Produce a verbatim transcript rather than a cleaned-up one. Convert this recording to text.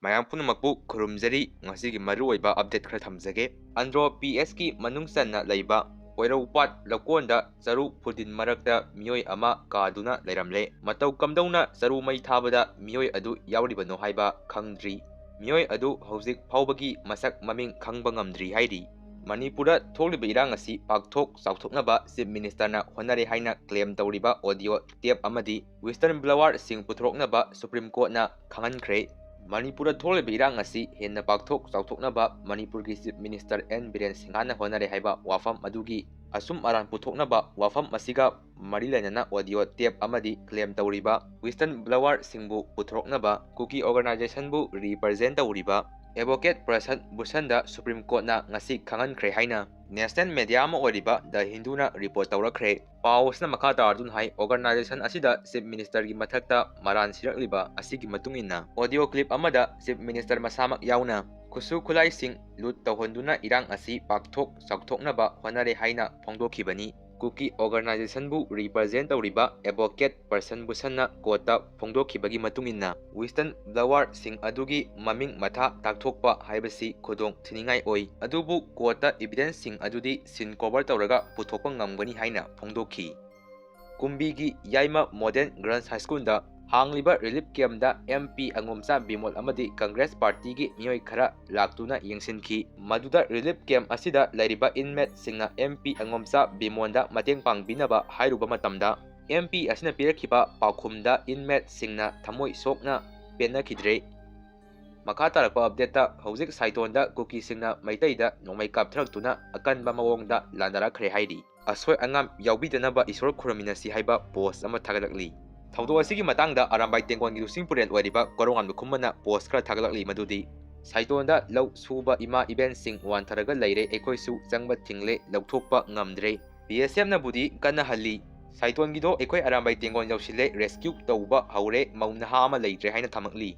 ꯃꯌꯥꯝ ꯄꯨꯝꯅꯃꯛꯄꯨ ꯈꯨꯔꯨꯝꯖꯔꯤ꯫ ꯉꯁꯤꯒꯤ ꯃꯔꯨꯑꯣꯏꯕ update ꯈꯔ ꯊꯝꯖꯒꯦ꯫ ꯑꯟꯗ꯭ꯔꯣ P S ꯀꯤ ꯃꯅꯨꯡ ꯆꯟꯅ ꯂꯩꯕ ꯀꯣꯏꯔꯧꯄꯥꯠ ꯂꯧꯀꯣꯟꯗ ꯆꯔꯨ ꯐꯨꯗꯤꯟ ꯃꯔꯛꯇ ꯃꯤꯑꯣꯏ ꯑꯃ ꯀꯥꯗꯨꯅ ꯂꯩꯔꯝꯂꯦ꯫ ꯃꯇꯧ ꯀꯝꯗꯧꯅ ꯆꯔꯨ ꯃꯩ ꯊꯥꯕꯗ ꯃꯤꯑꯣꯏ ꯑꯗꯨ ꯌꯥꯎꯔꯤꯕꯅꯣ ꯍꯥꯏꯕ ꯈꯪꯗ꯭ꯔꯤ꯫ ꯃꯤꯑꯣꯏ ꯑꯗꯨ ꯍꯧꯖꯤꯛ ꯐꯥꯎꯕꯒꯤ ꯃꯁꯛ ꯃꯃꯤꯡ ꯈꯪꯕ ꯉꯝꯗ꯭ꯔꯤ ꯍꯥꯏꯔꯤ꯫ ꯃꯅꯤꯄꯨꯔꯗ ꯊꯣꯛꯂꯤꯕ ꯏꯔꯥꯡ ꯑꯁꯤ ꯄꯥꯛꯊꯣꯛ ꯆꯥꯎꯊꯣꯛꯅꯕ Chief Minister ꯅ ꯍꯣꯠꯅꯔꯦ ꯍꯥꯏꯅ claim ꯇꯧꯔꯤꯕ audio tape ꯑꯃꯗꯤ whistleblower ꯁꯤꯡ ꯄꯨꯊꯣꯔꯛꯅꯕ Supreme Court ꯅ ꯈꯪꯍꯟꯈ꯭ꯔꯦ꯫ ꯃꯅꯤꯄꯨꯔꯗ ꯊꯣꯛꯂꯤꯕ ꯏꯔꯥꯡ ꯑꯁꯤ ꯍꯦꯟꯅ ꯄꯥꯛꯊꯣꯛ ꯆꯥꯎꯊꯣꯛꯅꯕ ꯃꯅꯤꯄꯨꯔꯒꯤ Chief Minister N ꯕꯤꯔꯦꯟ ꯁꯤꯡꯍꯥꯅ ꯍꯣꯠꯅꯔꯦ ꯍꯥꯏꯕ ꯋꯥꯐꯝ ꯑꯗꯨꯒꯤ ꯑꯁꯨꯝ ꯑꯔꯥꯟ ꯄꯨꯊꯣꯛꯅꯕ ꯋꯥꯐꯝ ꯑꯁꯤꯒ ꯃꯔꯤ ꯂꯩꯅꯅ audio tape ꯑꯃꯗꯤ claim ꯇꯧꯔꯤꯕ whistleblower ꯁꯤꯡꯕꯨ ꯄꯨꯊꯣꯔꯛꯅꯕ ꯀꯨꯀꯤ organization ꯕꯨ represent ꯇꯧꯔꯤꯕ advocate ꯄ꯭ꯔꯁꯟ ꯚꯨꯁꯟꯗ Supreme Court ꯅ ꯉꯁꯤ ꯈꯪꯍꯟꯈ꯭ꯔꯦ ꯍꯥꯏꯅ national media ꯑꯃ ꯑꯣꯏꯔꯤꯕ The Hindu ꯅ report ꯇꯧꯔꯛꯈ꯭ꯔꯦ꯫ ꯄꯥꯎ ꯑꯁꯤꯅ ꯃꯈꯥ ꯇꯥꯔꯗꯨꯅ ꯍꯥꯏ, organization ꯑꯁꯤꯗ Chief Minister ꯒꯤ ꯃꯊꯛꯇ ꯃꯔꯥꯟ ꯁꯤꯔꯛꯂꯤꯕ ꯑꯁꯤꯒꯤ ꯃꯇꯨꯡ ꯏꯟꯅ audio clip ꯑꯃꯗ Chief Minister ꯃꯁꯥꯃꯛ ꯌꯥꯎꯅ ꯈꯨꯠꯁꯨ ꯈꯨꯠꯂꯥꯏꯁꯤꯡ loot ꯇꯧꯍꯟꯗꯨꯅ ꯏꯔꯥꯡ ꯑꯁꯤ ꯄꯥꯛꯊꯣꯛ ꯆꯥꯎꯊꯣꯛꯅꯕ ꯍꯣꯠꯅꯔꯦ ꯍꯥꯏꯅ ꯐꯣꯡꯗꯣꯛꯈꯤꯕꯅꯤ꯫ ꯀꯨꯀꯤ organization ꯕꯨ represent ꯇꯧꯔꯤꯕ advocate ꯄ꯭ꯔꯁꯟ ꯚꯨꯁꯟꯅ court ꯇ ꯐꯣꯡꯗꯣꯛꯈꯤꯕꯒꯤ ꯃꯇꯨꯡ ꯏꯟꯅ, whistleblower ꯁꯤꯡ ꯑꯗꯨꯒꯤ ꯃꯃꯤꯡ ꯃꯊꯥ ꯇꯥꯛꯊꯣꯛꯄ ꯍꯥꯏꯕꯁꯤ ꯈꯨꯗꯣꯡ ꯊꯤꯅꯤꯡꯉꯥꯏ ꯑꯣꯏ, ꯑꯗꯨꯕꯨ court ꯇ evidence ꯁꯤꯡ ꯑꯗꯨꯗꯤ scene cover ꯇꯧꯔꯒ ꯄꯨꯊꯣꯛꯄ ꯉꯝꯒꯅꯤ ꯍꯥꯏꯅ ꯐꯣꯡꯗꯣꯛꯈꯤ꯫ ꯀꯨꯝꯕꯤꯒꯤ ꯌꯥꯏꯃ Modern Girls High School ꯗ ꯍꯥꯡꯂꯤꯕ relief camp ꯗ M P ꯑꯉꯣꯝꯆꯥ ꯕꯤꯃꯣꯜ ꯑꯃꯗꯤ Congress party ꯒꯤ ꯃꯤꯑꯣꯏ ꯈꯔ ꯂꯥꯛꯇꯨꯅ ꯌꯦꯡꯁꯤꯟꯈꯤ꯫ ꯃꯗꯨꯗ relief camp ꯑꯁꯤꯗ ꯂꯩꯔꯤꯕ inmate ꯁꯤꯡꯅ M P ꯑꯉꯣꯝꯆꯥ ꯕꯤꯃꯣꯜꯗ ꯃꯇꯦꯡ ꯄꯥꯡꯕꯤꯅꯕ ꯍꯥꯏꯔꯨꯕ ꯃꯇꯝꯗ, M P ꯑꯁꯤꯅ ꯄꯤꯔꯛꯈꯤꯕ ꯄꯥꯎꯈꯨꯝꯗ inmate ꯁꯤꯡꯅ ꯊꯃꯣꯏ ꯁꯣꯛꯅ ꯄꯦꯟꯅꯈꯤꯗ꯭ꯔꯦ꯫ ꯃꯈꯥ ꯇꯥꯔꯛꯄ update ꯇ, ꯍꯧꯖꯤꯛ ꯁꯥꯏꯇꯣꯟꯗ ꯀꯨꯀꯤꯁꯤꯡꯅ ꯃꯩꯇꯩꯗ ꯅꯣꯡꯃꯩ ꯀꯥꯞꯊꯔꯛꯇꯨꯅ ꯑꯀꯟꯕ ꯃꯑꯣꯡꯗ ꯂꯥꯟꯗꯥꯔꯛꯈ꯭ꯔꯦ ꯍꯥꯏꯔꯤ꯫ ꯑꯁꯣꯏ ꯑꯉꯥꯝ ꯌꯥꯎꯕꯤꯗꯅꯕ ꯏꯁꯣꯔ ꯈꯨꯔꯨꯝꯃꯤꯟꯅꯁꯤ ꯍꯥꯏꯕ post ꯑꯃ ꯊꯥꯒꯠꯂꯛꯂꯤ꯫ ꯊꯧꯗꯣꯛ ꯑꯁꯤꯒꯤ ꯃꯇꯥꯡꯗ ꯑꯔꯥꯝꯕꯥꯏ ꯇꯦꯡꯒꯣꯟꯒꯤ ꯂꯨꯆꯤꯡ ꯄꯨꯔꯦꯜ ꯑꯣꯏꯔꯤꯕ ꯀꯣꯔꯧꯉꯥꯟꯕ ꯈꯨꯃꯟꯅ post ꯈꯔ ꯊꯥꯒꯠꯂꯛꯂꯤ, ꯃꯗꯨꯗꯤ, "ꯁꯥꯏꯇꯣꯟꯗ ꯂꯧ ꯁꯨꯕ ꯏꯃꯥ ꯏꯕꯦꯟꯁꯤꯡ ꯋꯥꯟꯊꯔꯒ ꯂꯩꯔꯦ, ꯑꯩꯈꯣꯏꯁꯨ ꯆꯪꯕ ꯊꯤꯡꯂꯦ, ꯂꯧꯊꯣꯛꯄ ꯉꯝꯗ꯭ꯔꯦ꯫ B S F ꯅꯕꯨꯗꯤ ꯀꯟꯅ ꯍꯜꯂꯤ꯫ ꯁꯥꯏꯇꯣꯟꯒꯤꯗꯣ ꯑꯩꯈꯣꯏ ꯑꯔꯥꯝꯕꯥꯏ ꯇꯦꯡꯒꯣꯟ ꯌꯧꯁꯤꯜꯂꯦ, rescue ꯇꯧꯕ ꯍꯧꯔꯦ, ꯃꯧ ꯅꯍꯥ ꯑꯃ ꯂꯩꯇ꯭ꯔꯦ" ꯍꯥꯏꯅ ꯊꯝꯃꯛꯂꯤ꯫